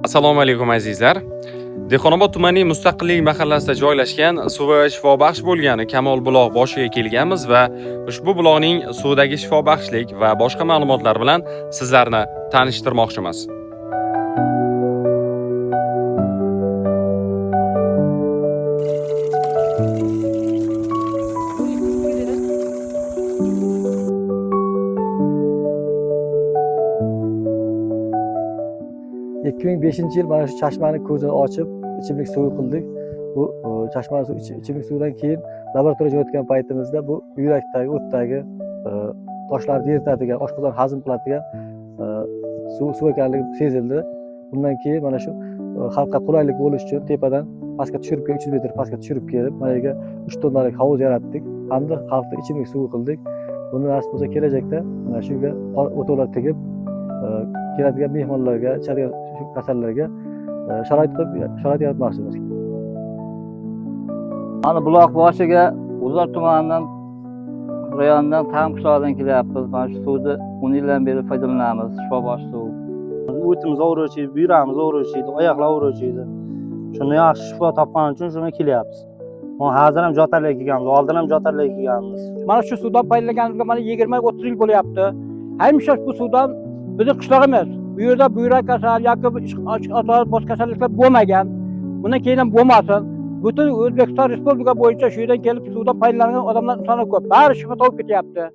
Assalomu alaykum, azizlar. Dehqonobod tumanining Mustaqillik mahallasida joylashgan suvi shifobaxsh bo'lgan Kamol buloq boshiga kelganmiz va ushbu buloqning suvidagi shifobaxshlik va boshqa ma'lumotlar bilan sizlarni tanishtirmoqchimiz. 2005 yil mana shu chashmani ko'zini ochib, ichimlik suvi qildik. Bu chashmani ichimlik suvidan keyin laboratoriya jo'natgan paytimizda bu buyrakdagi, o'tdagi toshlarni eritadigan, oshqozon hazm qiladigan suv ekanligi sezildi. Bundan keyin mana shu xalqqa qulaylik bo'lishi uchun tepadan pastga tushirib kelib, 300 metr pastga tushirib kelib, mana yerga 3 tonnalik hovuz yaratdik hamda xalqni ichimlik suvi qildik. Buni nasib bo'lsa, kelajakda mana shu yerga o'tovlar tigib, keladigan mehmonlarga, ichadigan shu kasallarga sharoit qilib, sharoit yaratmoqchimiz. Mana buloq boshiga G'uzor tumanidan, rayonidan, Tag'in qishlog'idan kelyapmiz. Mana shu suvni 10 yildan beri foydalanamiz, shifobaxsh suv. O'timiz og'ruvchi, buyrag'imiz og'ruvchi, oyoqlar og'ruvchi. Shuni yaxshi shifo topgani uchun shuni kelyapmiz. Hozir ham Jotarliga kelganmiz, oldin ham Jotarliga kelganmiz. Mana shu suvdan foydalanganimizga mana 20-30 yil bo'lyapti. Hamisha bu suvdan bizni qishloq emas, bu yerda buyrak kasal yoki osh boshqa kasalliklar bo'lmagan. Bundan keyin ham bo'lmasin. Butun O'zbekiston Respublika bo'yicha shu yerdan kelib suvdan foydalangan odamlar soni ko'p. Bari shifo topib ketyapti.